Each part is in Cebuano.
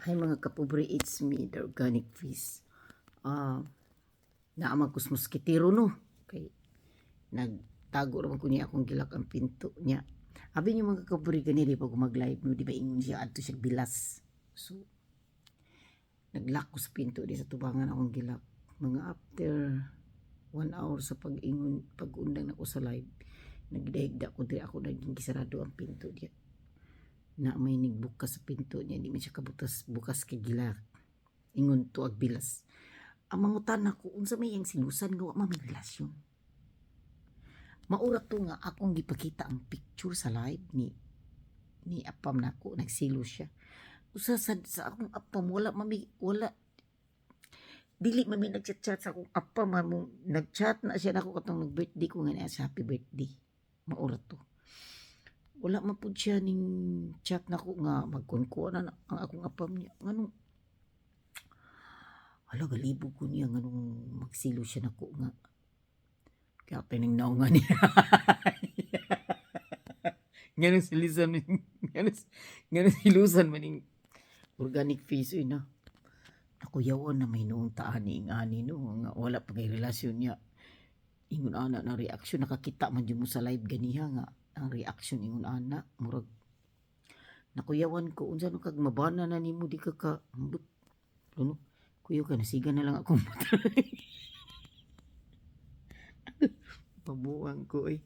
Hi, mga kapobre, it's me, the organic fish. Ah, naa man kos moskitero, no. Kay nagtago ra man ko niya akong gi-lock ang pinto niya. Abi niyo, mga kapobre, gani di pa ko mag-live, no, di ba ingon siya adto siya bilas. So nag-lock ko sa pinto di sa tubangan akong gi-lock. Mga after one hour sa pag-ingon, pag-undang nako sa live, nagdahigda ko diri, ako naging gisarado ang pinto diya na may nigbukas sa pinto niya, di man siya kabutas bukas kay gi-lock. Ingon tuag bilas. Ang mangutan ako, unsa may iyang silusan nga wa man may relasyon? Maura to nga akong gipakita ang picture sa live ni apam nako, nagsilo siya. Usa sa akong apam, wala mami, wala, dili mami nagchat-chat sa akong apam mo. Nagchat na siya nako katong nag-birthday ko nga niya sa happy birthday. Maura to. Wala man pud siya ning chat nako nga magkunkuan na ang akong apam niya. Nganong, hala, galibog ko niya, nganong magsilo siya nako nga kaya tining naungan niya. Nganong silusan nganong silusan man ning organic face, uy, na. Nakuyawan na may noong taan ni ani, no, nga wala pa kay relasyon niya. Ingon ana na reaction, nakakita man jud mo sa live ganiha nga ang reaction ingon ana, murag nakuyawan ko, unsa no kag mabana na nimo, di ka ka ambot, ano kuyo ka nasiga na lang akong mata. Pabuang ko eh.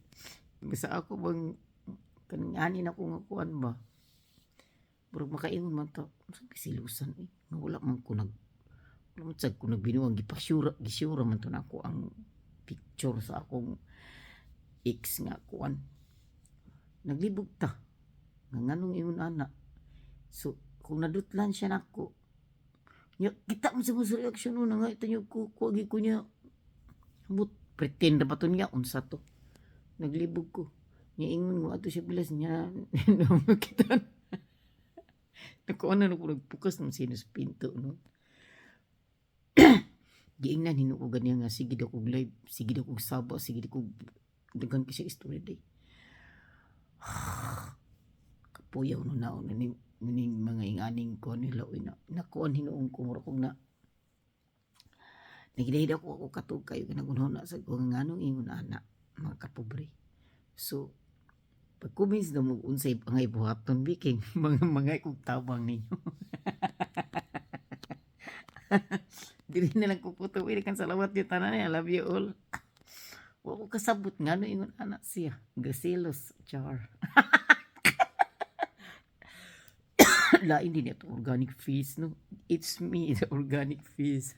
Basta ako bang kaning ani na ko nga kuan ba, murag makaingon man ta, unsa may silusan eh, nga wala man ko nag, wala man sad ko nagbinuang, gipasyura gisyura man to nako ang picture sa akong ex nga kuan. Naglibog ta nga nganong ingon ana. So kung nadutlan siya nako nya, kita mo sa mga reaction no nga ito niyo ko kuagi ko niya. Ambot, pretend na ba to niya, unsa to? Naglibog ko niya, ingon mo ato siya bilas niya, makita nakuha na ko, nagpukas ng sinus pinto, no. Giingnan hino ko ganyan nga sige daw kog live, sige daw kog saba, sige daw kog daghan kasi istorya day. Kapuyaw no naon na ning mga inganing ko nila, uy, na nakuan hinuon ko, mura kog na nagidahid ako, ako katug kayo kinagunhon na sa ko nga nganong ingon ana, mga kapobre. So pag comments na mo unsay angay buhaton bi kay mga kog tabang ninyo. Dili na lang ko puto kan salawat yung tanan. I love you all. Wa ko kasabot ngano ingon ana siya. Gasilos char. Lain din ito organic fish, no. It's me, the organic fish.